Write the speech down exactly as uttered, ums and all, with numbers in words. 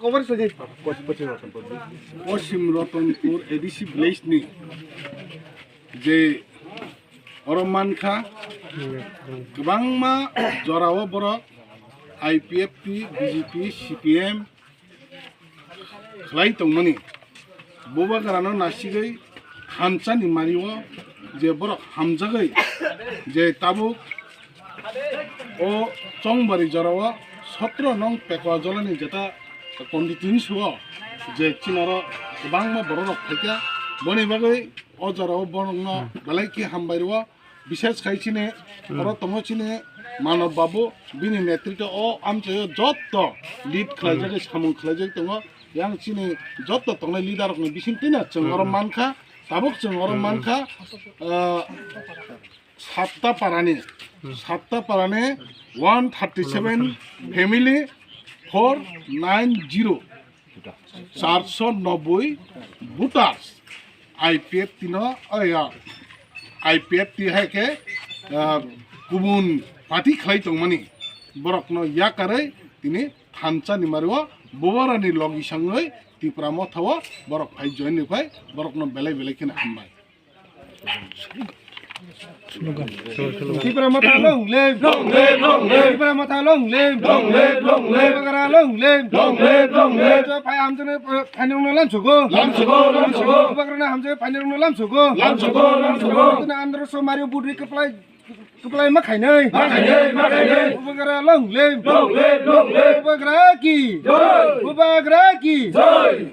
Kobar sadi. Pochim Ratanpur A D C village ni je oro mankha kwbangma jorao borok I P F T, B J P, C P M khlai tongmani. Bubagrano nasigwi thansa ni mario je borok hamjagwi je tabuk o Chongbari jorao sotro nong Pekwa jolani jeta constituency o je chinaro kwbangma borok rok phaikha, boni bagwi o jorao borokno belai khe hambai rwo. Bishes khai chini oro tongo chini Manav Babu, bini netritwo o amchaio jotto lead khlaijagwi samung khlaijagwi tongo. Yang chini jotto tongnai leader rokni bisingtwino chwng oro mankha. Tabuk chwng oro mankha, ah, Satta parani, Satta parani one thirty seven family, four nine zero, charso noboi voters I P F T no, oh ya, I P F T hai khe, ah, kubun party khlai tongmani borokno yakarwi tini thansa ni mario Bubagrani logi sangwi Tipra Motha o borok phai join ni phai borokno belai belai kheno hambai. Tipra Motha long live. Long live, long live. Tipra Motha long live. Long live, long live. Bubagra long live. Long live, long live. Hamjaknai phainirokno lamsogo. Lamsogo, lamsogo. Bubagrano hamjaknai phainirokno lamsogo. Lamsogo, lamsogo. Tini andro so mario budri kwplai, kwplai ma khainai. Ma khainai, ma khainai. Bubagra long live. Long live, long live. Bubagra ki. Jai. Bubagra ki. Jai.